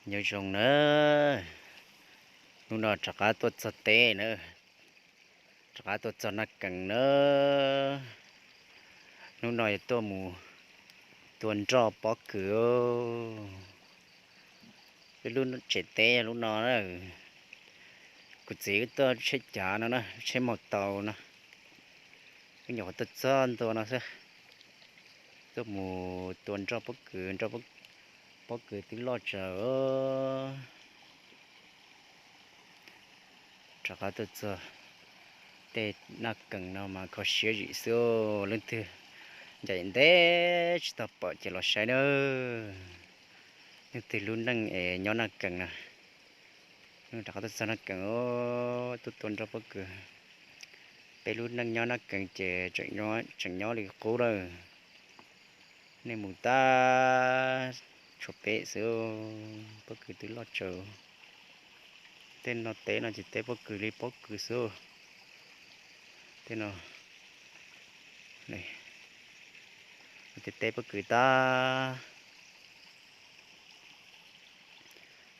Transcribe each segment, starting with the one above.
Nyob zoo na, hnub no rov qab tuaj txog teb na, rov qab tuaj txog Naj Kees na. Hnub no yuav tuaj mus tua nroj pob kws. Peb lub tsev teb lub no na, kuv txiv wb tuaj tsheb cav no na, tsheb maus taus no, wb nyuam qhuav tuaj txog ntua no xwb. Tuaj mus tua nroj pob kws, nroj pob kws twb loj tsawv. Rov qab tuaj txog tej Naj Kees no mas kho siab zim xwb, leej twg ncaim ntev tsis tau pom ces los saib na. Leej twg lub neej es nyob Naj Kees na, rov qab tuaj txog Naj Kees, tuaj tua nroj pob kws. Peb lub neej nyob Naj Kees ces tseem nyob li qub lawm. Nej mus tab tshuav peb xwb, pob kws twb loj tsawv. Tej no teb no ces teb pob kws li pob kws xwb. Tej no, tej teb pob kws tag.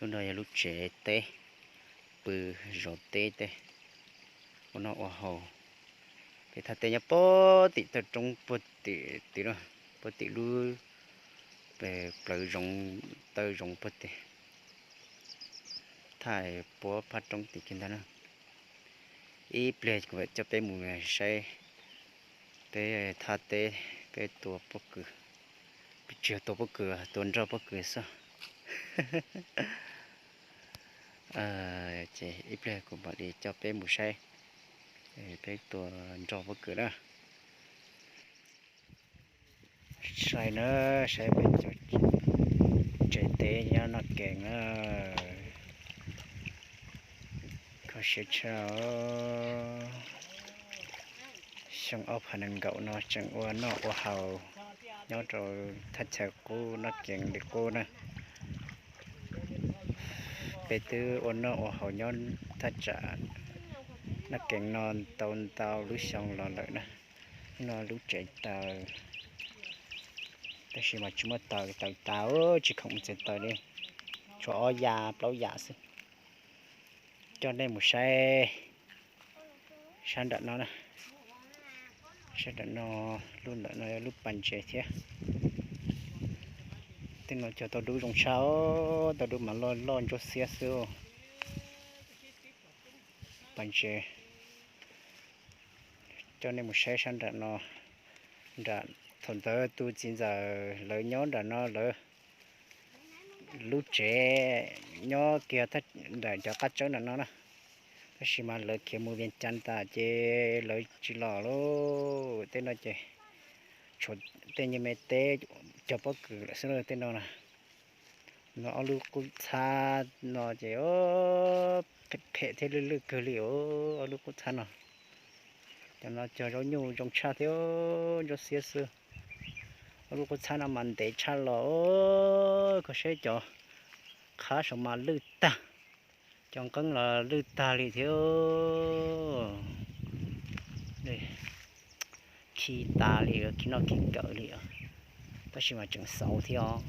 Lub no yog lub tsev teb, pw zov teb tej, ua noj ua haus. Peb thaj teb nyob puag tim taw roob puag tim tim no, puag tim lub plawv zoov, taw zoov puag tim, thaj puab phab roob tim kiag ntag na. Ib pliag kuv mam coj peb mus saib peb thaj teb, peb tua pob kws, peb tsis yog tua pob kws, tua nroj pob kws xwb. Ces ib pliag kuv mam li coj peb mus saib peb tua nroj pob kws na. Saib na, saib peb cov tsev teb nyob Naj Kees na. Kho siab tshaj. Xyoo ob phav nees nkaum no tseem ua noj ua haus nyob rau thaj chaw qub Naj Kees li qub na. Peb twb ua noj ua haus nyob thaj tsam Naj Kees no tau ntau lub xyoo los lawm na. No lub tsev taws, tab sis mas tsis muaj taws, taws tas, tsis khoom mus txiav taws li, tshuav ob yam plaub yam xwb. Coj nej mus saib sab nram no na. Sab nram no, lub ntawm no yog lub pas ntses thiab. Tej no cog tau dub zoo tshaj, tau dub mas loj loj ntsuab xiab xwb. Pas ntses, coj nej mus saib sab nram no. Nram thaum ntawd tus txiv ntxawm lawv nyob nram no, lawv lub tsev nyob kiag nram cov qab tsawb nram no na. Tab sis mas lawv khiav mus Vias Cas tas ces lawv tsis los lawm. Tej no ces tshuav tej nyuag me teb cog pob kws lawm xwb tej no na. No ob lub qub txhab no ces phem phem thiab lwj lwj kawg li os, ob lub qub txhab no. Cov no cog zaub nyuj zoo tshaj thiab, ntsuab xiab xwb. Ob lub qub txhab no mas ntev tshaj los, koj saib cov qhab saum mas lwj tag, cov nqeeb los lwj tag li thiab. Khi tas li, khi noj khi kawm li os. Tab sis mas tseem xauv thiab os.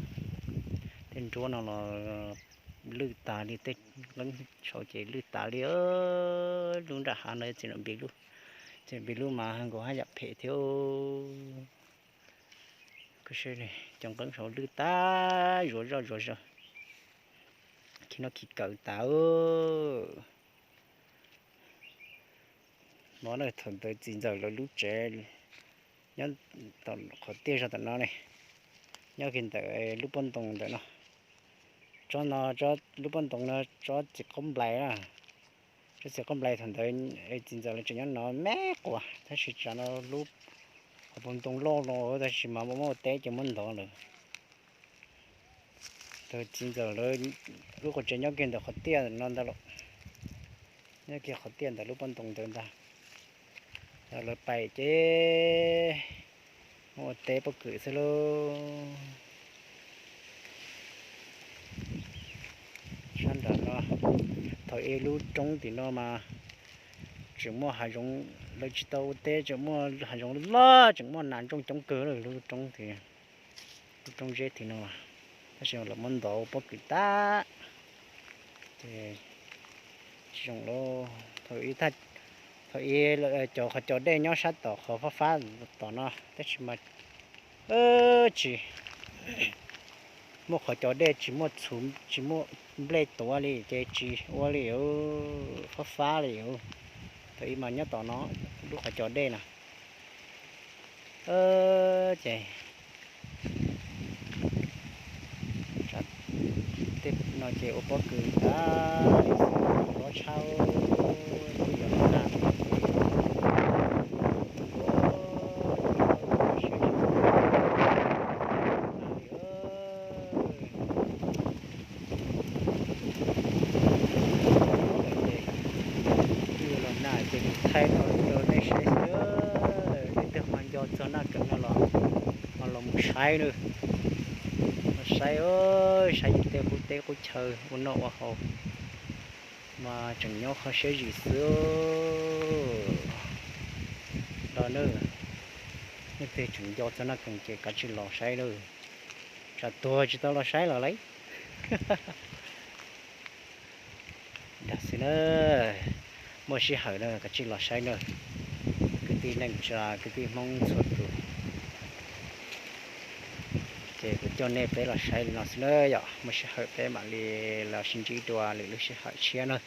Tej nruab no los lwj tas li, tej nqeeb saud ces lwj tas li. Lub nram hav no txiv npis lub, txiv npis lub mas nkaus haj yam phem thiab. Cov nqeeb saud lwj tag zuav zoj zuav zaws, khi noj khi kawm tas. No na, thaum ntawd txiv ntxawm lawv lub tsev nyob qhov tiaj zog tom no ne, nyob kiag ntawm lub pob ntoo ntawm no. Tsob no, lub pob ntoo no tsob txiv qaub nplais na. Tsob txiv qaub nplais thaum ntawd txiv ntxawm lawv tseem nyob no me quas, tab sis tsam no lub hauv paus ntoo loj los tab sis mas muaj muaj teb ces muab ntov lawm. Thaum txiv ntxawm lawv lub qhov tsev nyob kiag ntawm qhov tiaj no ntag lauj, nyob kiag qhov tiaj ntawm lub pob ntoo ntawd ntag. Yog lawv pais ces muaj ua teb pob kws xwb lauj. Sab nram no, thaum ub lub roob tim no mas tseem muaj hav zoov, lawv tsis tau ua teb, tseem muaj hav zoov loj, tseem muaj nas ntsooj coob kawg lawm lub roob tim, lub roob zeb tim no. Tab sis lawv muab ntov ua pob kws tag, ces tsis zoo lawm. Thaum ub, thaum ub cov qhov cos dej nyob sab tom qhov fab fab tom no, tab sis mas tsis muaj qhov cos dej, tsis muaj txhuv, tsis muaj nplej tuav li ces tsis ua li, fab fab li. Thaum ub mas nyob tom no, lub qhov cos dej no. Ces tej no ces ua pob kws tag li xwb, hlob tshaj, twb yuav los nag ces twb yuav los nag ces kuv thaij no rau nej saib xwb. Leej twg ho nco txog Naj Kees no los ho los mus saib nawb. Los saib, saib tej qub teb qub chaw ua noj ua haus mas tseem nyob qhov siab zim xwb. Los nawb, leej twg tseem nco txog Naj Kees ces kav tsij los saib nawb. Tsam tuag tsis tau los saib los lauj. Dag xwb na, muaj sij hawm na kav tsij los saib na, kwv tij neej tsa kwv tij Hmoob txhua tus. Ces kuv coj nej peb los saib li no xwb na yom, muaj sij hawm peb mam li los sib ntsib dua lwm lub sij hawm tshiab na.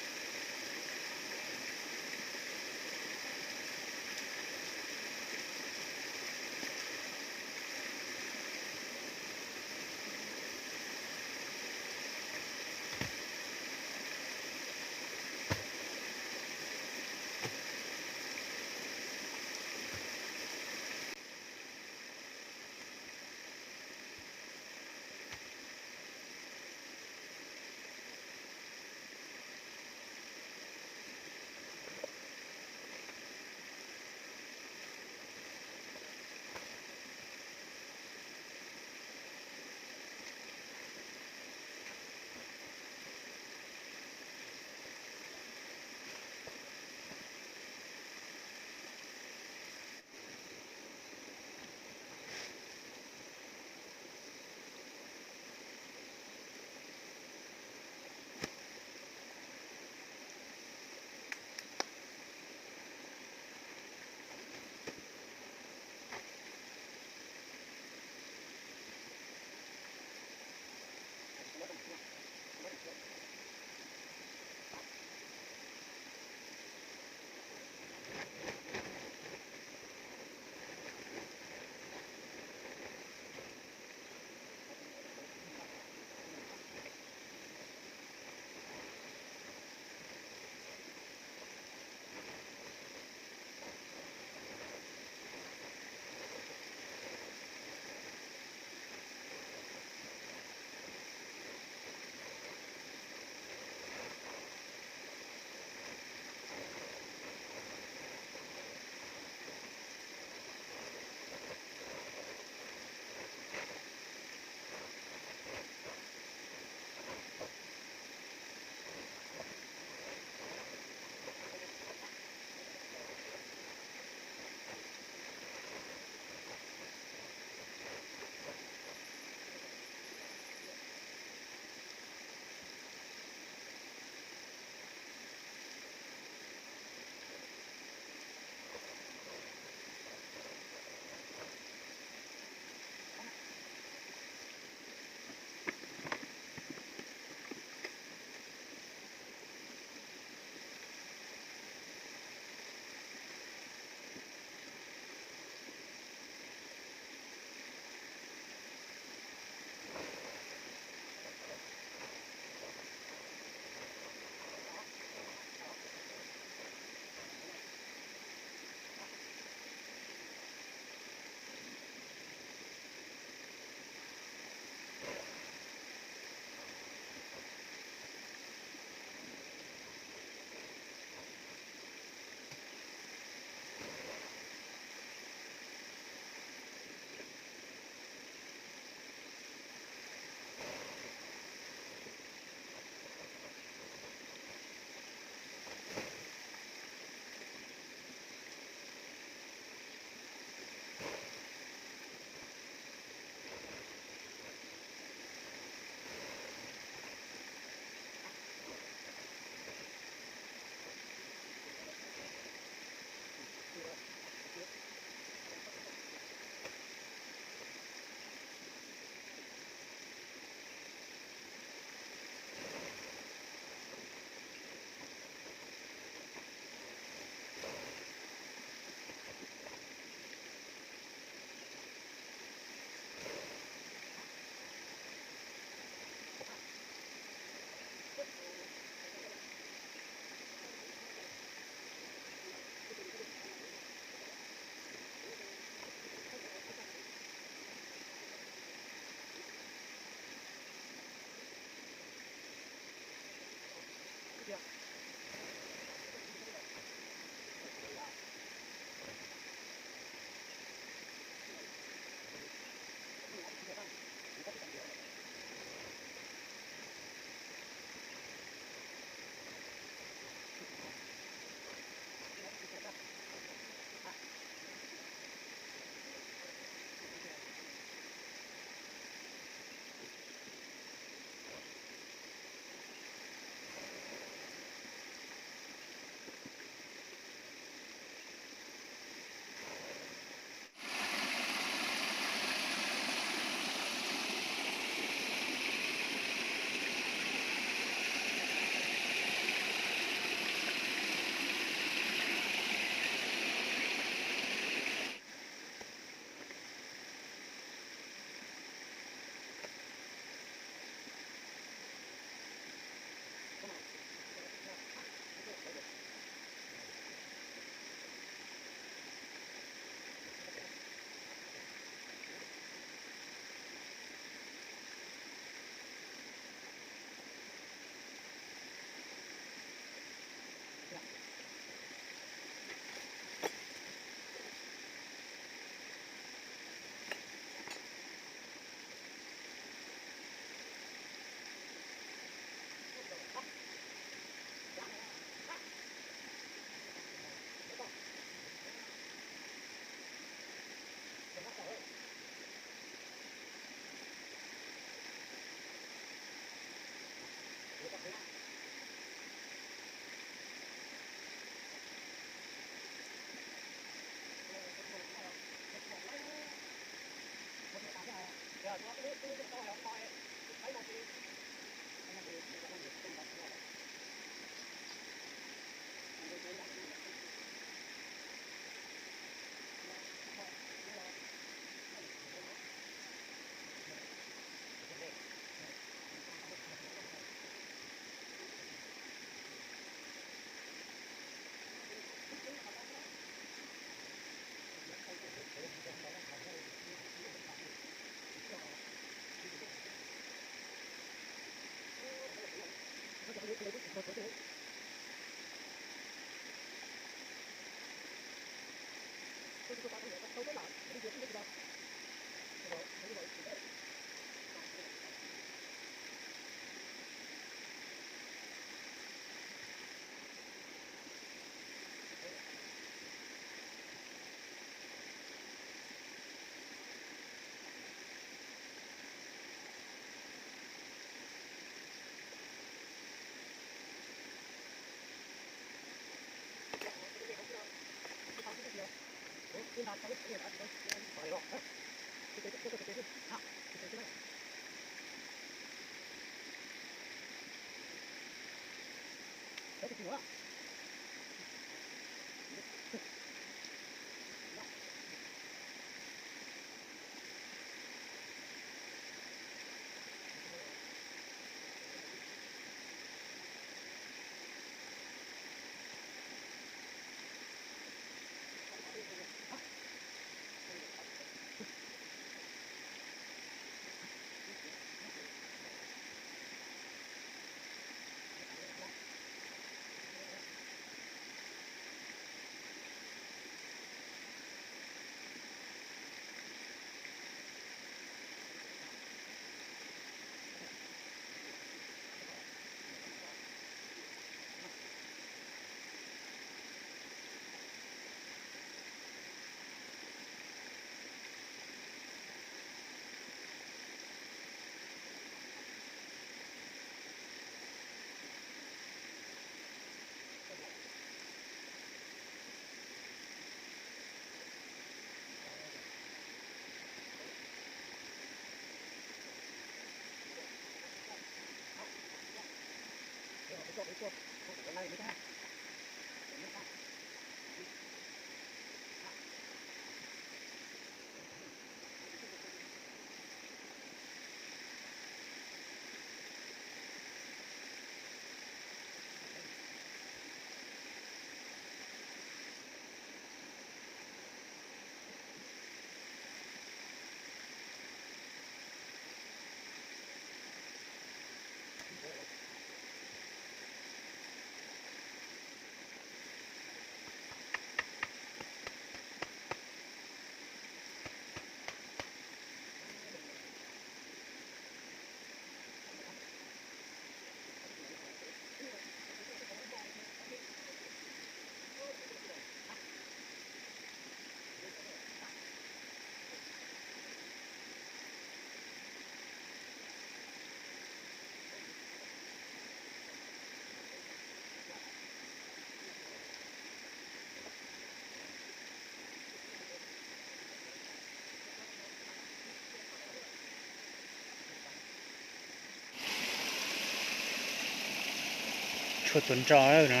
Tshuaj tua nroj no,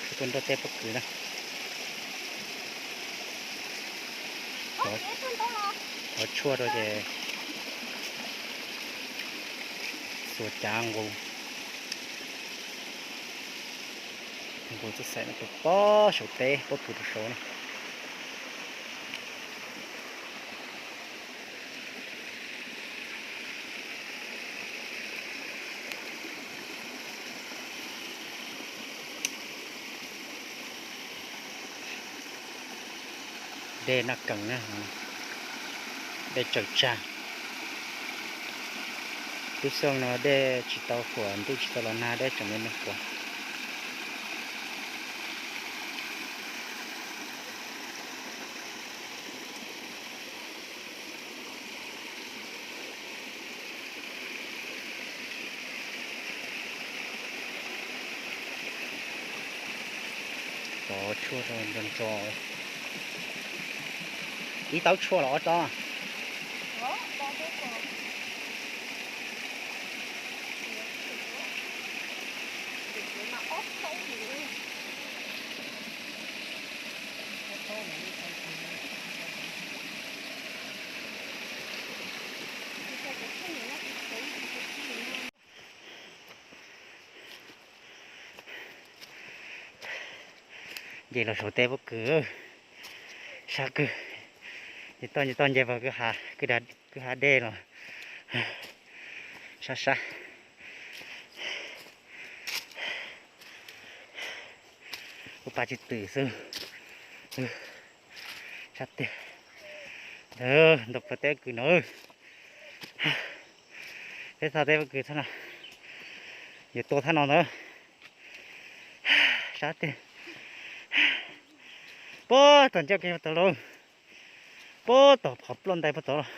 tshuaj tua nroj teb pob kws na. Thov tshuaj rau ces xuas cav nqus, nqus txoj xaim no rau pob saum teb pob kws rau saud na. Dej Naj Kees na, dej tsaws tsag. Lub xyoo no dej tsis tau huam, ntuj tsis tau los nag, dej tseem me me kuv. Tov tshuaj rau nro nro. Ib taub tshuaj los ob taub? Nce los saum teb pob kws, sab kawg. Nce toj nce toj nce pog kwj ha dej los sab sab. Kuv pab tsis twm xwb. Sab tiag. Ntawd nto pog teb pob kws no. Teb txog teb pob kws txog no, yuav tua thaj no ntawd. Sab tiag. Puag tom ncauj kev puag tod lauj. Puag tom qhov ploj ntais puag tod los,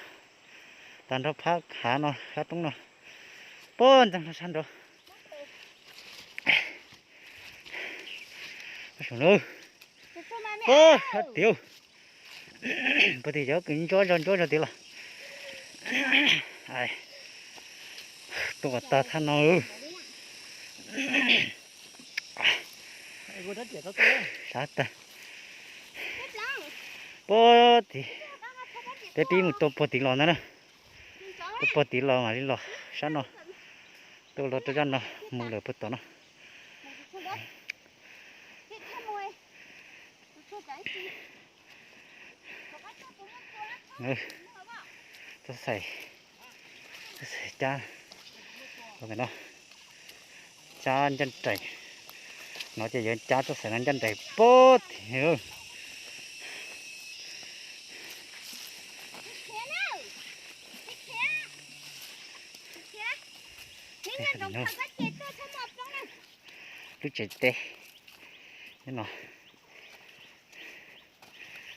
tag nrho phab hav no sab roob no, puag ntxeeg sab nraud. Puag sab tiag. Puag tim cov kws ntsuab zog ntsuab zog tid los. Tua tag thaj no. Sab tag. Puag tim, peb pib mus tua puag tim los ntag na. Tua puag tim los mam li los sab no. Tua los rau zaj no mus lawm puag tom no. Txoj xaim, txoj xaim cab, no, cab ncaj nraim. No ces yuav cab txoj xaim no ncaj nraim puag tim. Lub tsev teb no,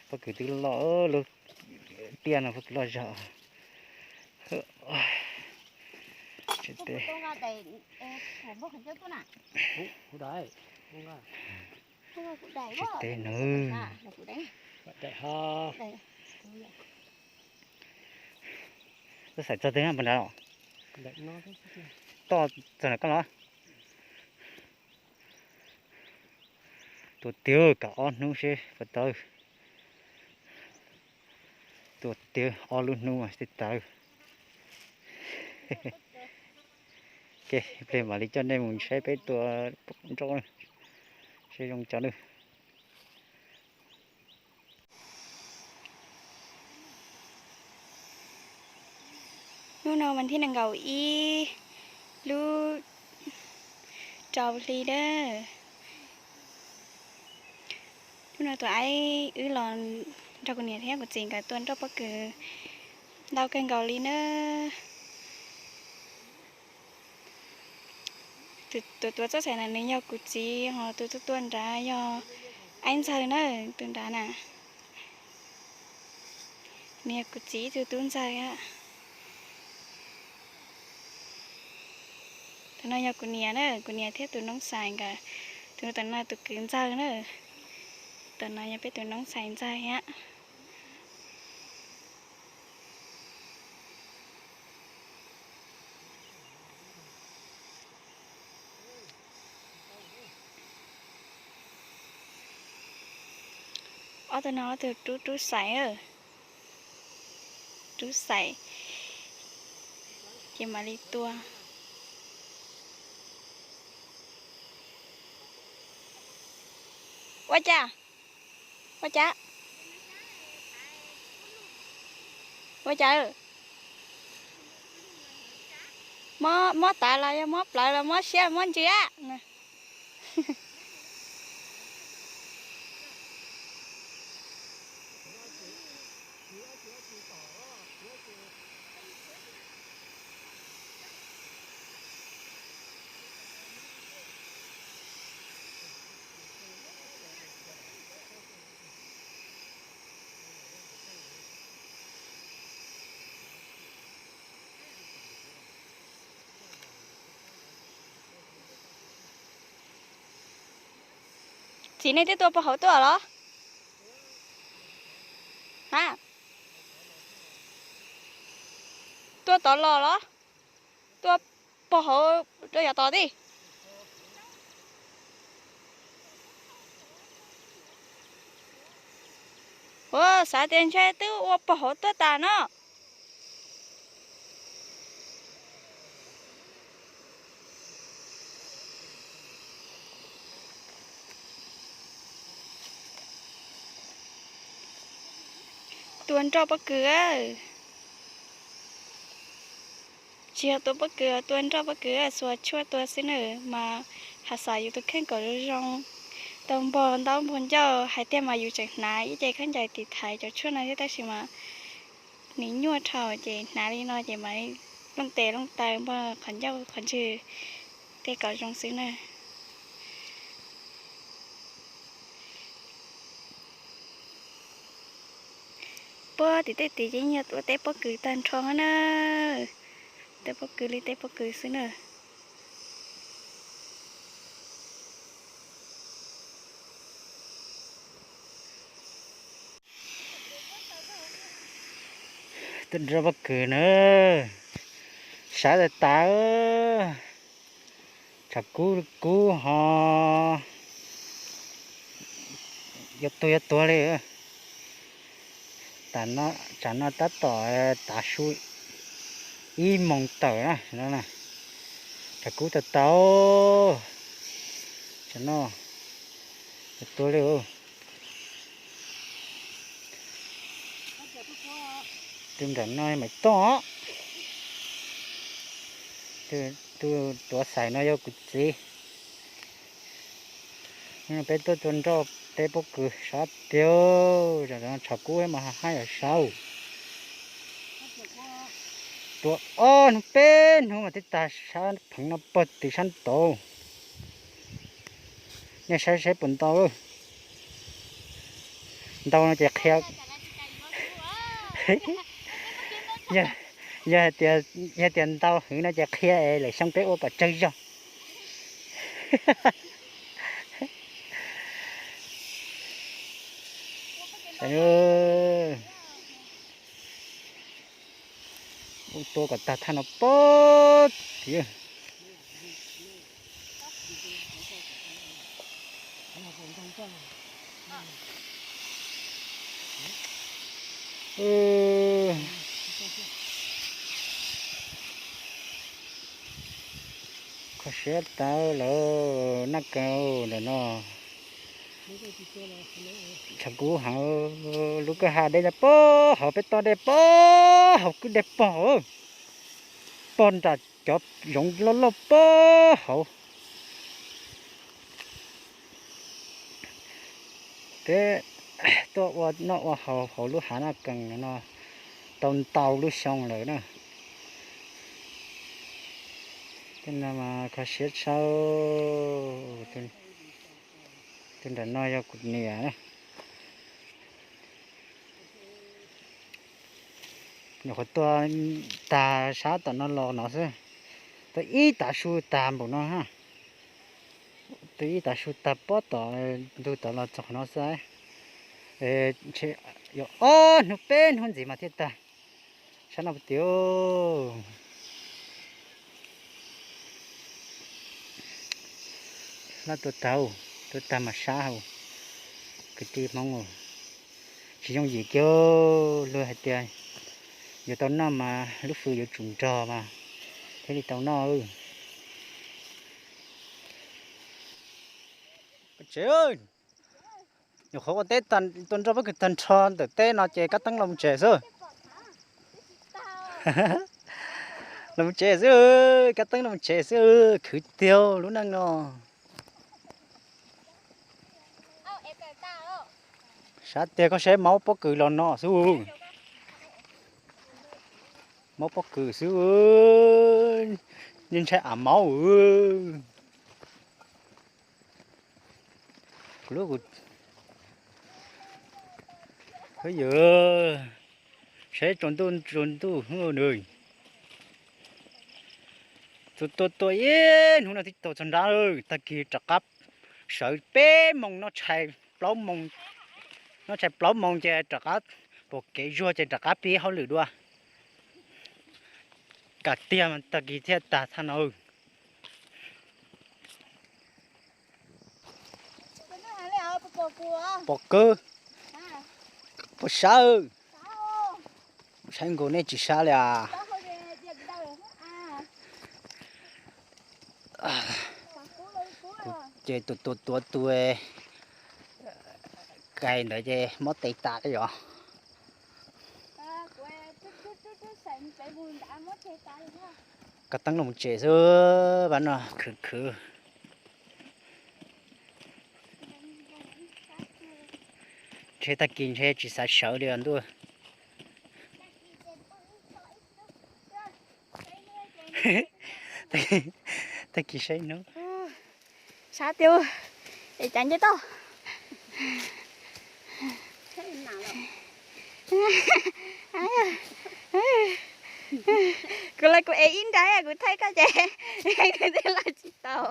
pob kws twb loj, lub tiaj no pob kws loj zog. Tsev teb. Tsev teb no. Txoj xaim txog twg puas nrad os? Toj txog nram koj los? Tua tiag, kav ob hnub seb puas tawg. Tua tiag, ob lub hnub mas thiaj tawg. Ib pliag mam li coj nej mus saib peb tua nroj, seb zoo cov na. Hnub no vas thib nees nkaum ib lub rau hli dawb. Hnub no tus aib wb los nrog kuv niam thiab kuv txiv nkawd tua nroj pob kws ntau kawg nkaus li na. Tus tuav txoj xaim ntawd nws yog kuv txiv, ho tus tuav nrad yog aib ntxawg na, tus nrad na. Nws yog kuv txiv ib tug tub ntxawg. Tus no yog kuv niam na, kuv niam thiab tus noob xais nkawd. Tus tom no tus kwv ntxawg na. Tom no yog peb tus noob xais ntxawg thiab. Ob tug no ob tug rub rub xaiv, rub xaiv ces mam li tua. Ua cas? Ua cas? Ua cas? Mob, mob tav los yog mob plawv los mob siab mob ntsws a? Txiv, nej twb tua pov hauv tuaj los? Ha, tua tod los los? Tua pov hauv rau yav tod tib. Ua, xav tias ntshe twb ua pov hauv tuaj tas no. Tua nroj pob kws. Tsis yog tua pob kws, tua nroj pob kws, xuas tshuaj tua xwb na. Mas ha xav yus tus kheej kom zoo zoo, tau npog ntaub npog ncauj hais tiag mas yus tseem hnav ib ce khaub ncaws tiv thaiv cov tshuaj no thiab, tab sis mas nws nyuaj dhau ces hnav li no ces mam looj tes looj taw npog qhov ncauj qhov ntswg tej kom zoo xwb na. Puag tim tej tid ces yog ua teb pob kws tag nrho na. Teb pob kws li teb pob kws xwb na. Teb nroj pob kws na, sab tas tas, tshav kub kub ho yuav tuag yuav tuag li. Tsam no tab tom tav su ib moos tawm na, tshav kub tau tau, tsam no yuav tuag li. Tus nram no mas toj, tus tuav xaim no yog kuv txiv. Peb tuaj tua nroj teb pob kws sab tiag, tshav kub mas haj yam sab. Tua ob hnub peb hnub mas twb tag sab pheev no pog tim sab tod. Nej saib saib puas ntau. Ntau no ces qhia, yog tias ntau heev no ces qhia es lwm xyoo peb ua kom tsawg zog. Ua tua kom tag thaj no pob tim. Kho siab tas lawm, nag kawg ntawm no. Tshav kub heev, lub kwj ha deb nyob pog hauv, peb toj dej pog hauv, kwj dej pog hauv, pog nram cov zoov loj loj pog hauv. Peb tuaj ua noj ua haus hauv lub hav Naj Kees no tau ntau lub xyoo lawm na. Tej no mas kho siab tshaj. Tus nram no yog kuv niam. Nyuam qhuav tua tag sab tom no los no xwb, tua ib tav su tag npaum no ha. Tua ib tav su tag pob tom ntug tod los txog qhov no xwb. Ntshe yuav ob hnub peb hnub ntxiv mas thiaj tag. Sab no tiag. Laj tua tag, tua tag mas sab hauv, kwv tij Hmoob. Tsis yooj yim kiag, luag hais tias yuav tau noj mas lub fws yuav tsum nrog mas thiaj li tau noj. Tsev, nyuam qhuav ua teb tua nroj pob kws tag nrho ntawm teb no ces kab teeb los mus tsev xwb. Los mus tsev xwb, kab teeb los mus tsev xwb, khwv tiag lub neej no. Sab tiag, koj saib, maub pob kws los no xwb. Maub pob kws xwb, ntshai av maub. Kuv lub, yog saib tsaus ntuj tsaus ntuj nws, tus tua tua ib hnub no twb tau txog nrab, tag kis rov qab sawv peb moos, noj tshais plaub moos, noj tshais plaub moos ces rov qab pom kev zuag ces rov qab pib hauj lwm dua. Kam tiag mas tag kis thiaj tag thaj no. Pom kawg, pom sab, saib nkaus nej tsis sab li as. Kuv ces tus tua tua tus kais ntawd ces mob tes tas li os. Koj teeb los tsev xwb, vaj no khwv khwv. Ntshe tag kis ntshe tsis xav sawv li os ntuj. Tag kis saib hnub. Sab tiag, es cas nce toj. Kuv los kuv ev ib nrab, kuv thaij koj ces kuv twb los tsis tau.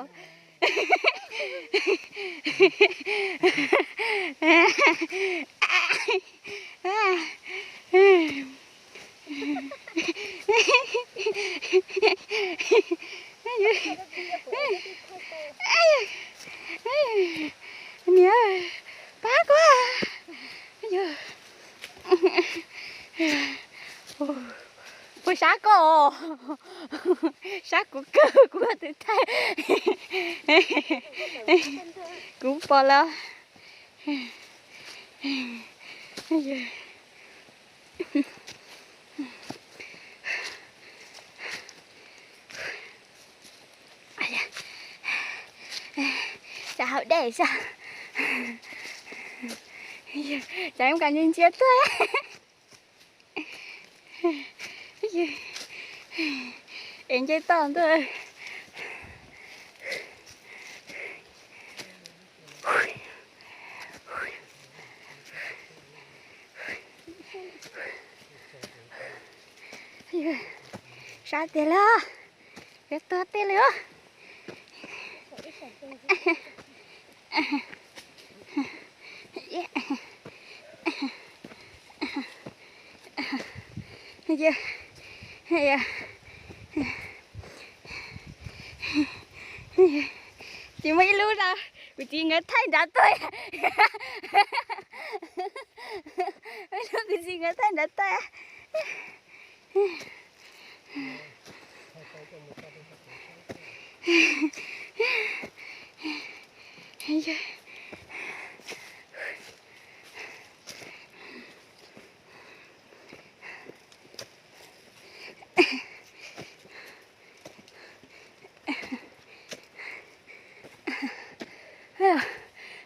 Niam, pab kuv. Puas sab koj? Sab kuv kawg, kuv twb thaij. Kuv pom lawm. Tsam hauv dej sav, tsam kam ntsia ntsia tuaj. Es nce toj ntuj. Sab tiag li, yuav tuag tiag li os. Tsis muaj ib lub no, kuv txiv nkawd thaij nrad tuaj. Ib lub kuv txiv nkawd thaij nrad tuaj.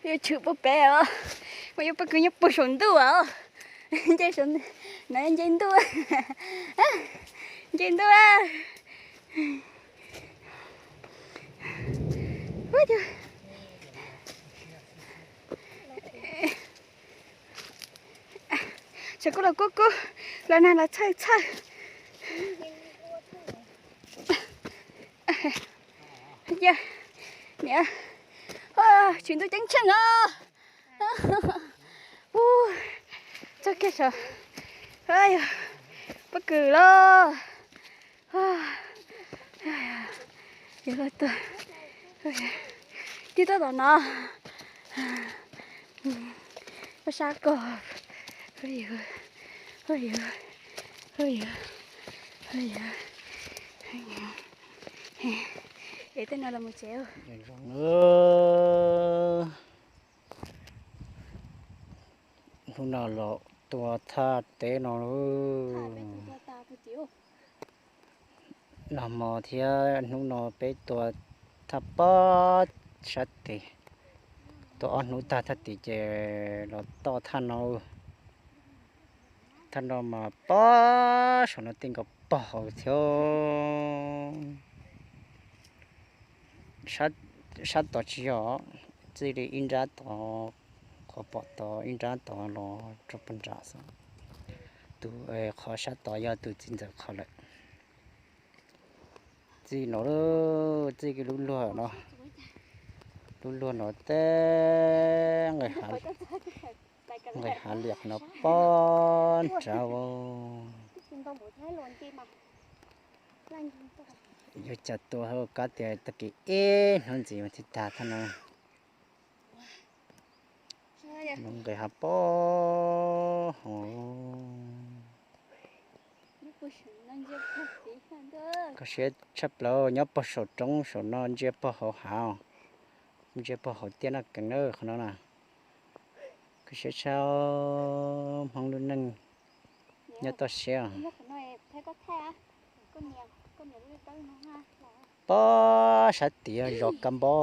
Yuav tshwm puag pem os, mas yuav pob kws nyob puag saum ntuj os. Nce saum, no nce ntuj, nce ntuj. Tsam kuv los kub kub, los nag los txhawj txhawj. Niam, tshwm ntuj ceeb tsheej os. Txog kiag saum, pob kws los. Yog los tuag, tib tab tom no. Pab sab koj, Hu yawg, hu yawg, hu yawg, hu yawg, hu yawg. Es tej no los mus tsev. Hnub no los tua thaj teb no. Nag hmo thiab hnub no peb tua thaj pob sab tid, tua ob hnub tag thaj tid ces los toj thaj no. Thaj no mas pob saum no tij nkaus pog hauv thiab. Sab tod tsis yog, txij li ib nrab tod, qhov pom tod ib nrab tod los rau puag nram xwb. Tus qhov sab tod yog tus txiv ntxawm qhov lawm. Txij no, txij kiag lub luag no, lub luag no teb nqis hav liam qhov no pob nrad. Yuav cas tua hauv kab tias tag kis ib hnub ntxiv mas thiaj tag thaj no. Nqis hav pob hauv. Koj siab tshaj plaws nyob pog saum roob saum no ntsia pog hauv hav, ntsia pog hauv tiaj Naj Kees na qhov no na. Koj siab tshaj, Hmoob lub neej nyob toj siab. Pob sab tid zos Kab Npab.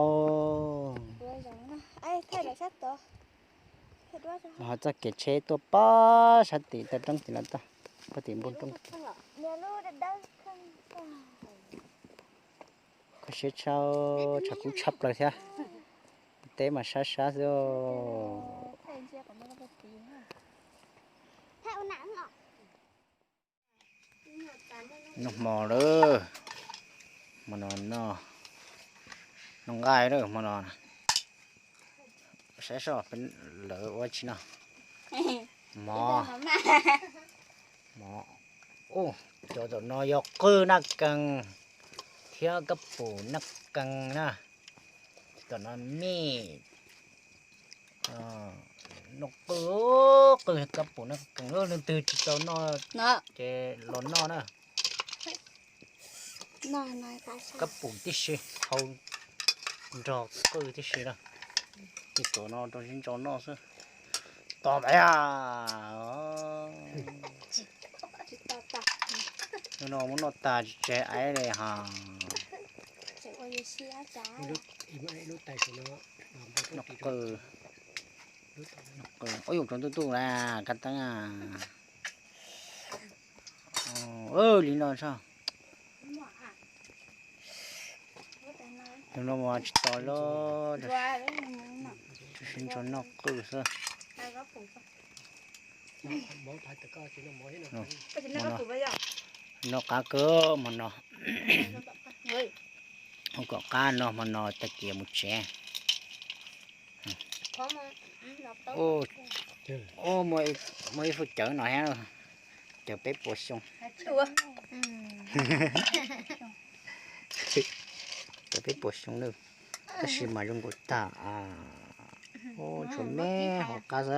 Ho txoj kev tsheb tuaj pob sab tid toj roob tid no toj, pob tim npoo roob tid. Koj siab tshaj, tshav kub tshaj plaws thiab. Teb mas sab sab xwb. Noj hmo lawm, hmo no noj nqaij lawm hmo no. Saib seb lawv ua tsi no. Mov, mov. Cov tom no yog qwj Naj Kees thiab kab pum Naj Kees na. Tom no mij noj qwj, qwj kab pum Naj Kees, leej twg tsis tau noj ces los noj na. Kab pum tib si, hau nrog qwj tib si na. Ces tom no rau sib ntso noj xwb. Tom ntawd a. Hnub no muab noj tag tsis tseg aiv li ha. Noj qwj, noj qwj, ua yus tsoom tuj tuj na, kab teeb a. Li no tso. Tus no mas tsis tau lawm, tsuas sib ntso noj qwj xwb. Noj qab kawg hmo no. Hu kom qab no hmo no tag kis mus tsev. Muaj ib fub cawv no thiab, cawv peb puas xyoo. Cawv peb puas xyoo na, tab sis mas zoo nkaus tag. Ua tsuas me hauv qab xwb.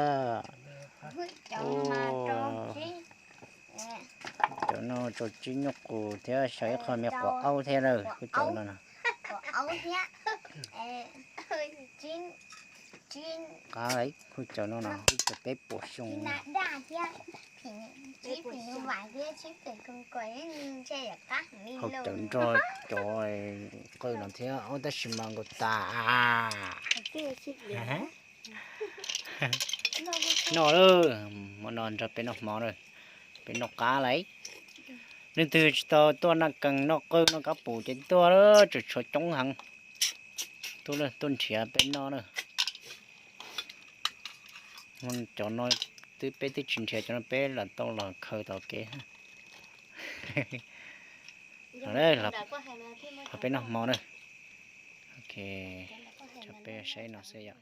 Cov no tso tsib nyuag qus thiab xyaw ib qho me quav aub thiab lawm, kuj cov no. Qab, kuj cov no no, kuj cov peb puas xyoo. Hau cawv nrog cov qwj no thiab, tab sis mas nkaus tas. Noj lawm, hmo no nrog peb noj hmo lawm, peb noj qab lawm. Leej twg tsis tau tuaj Naj Kees noj qwj noj kab pum ces tuaj, tseem tshuav coob heev. Tuaj, tuaj nrhiav peb noj na. Cov no twb peb twb tsis nrhiav, cov no peb lam tau los khaws tom kev. Los peb noj hmo na. Peb saib no xwb yom.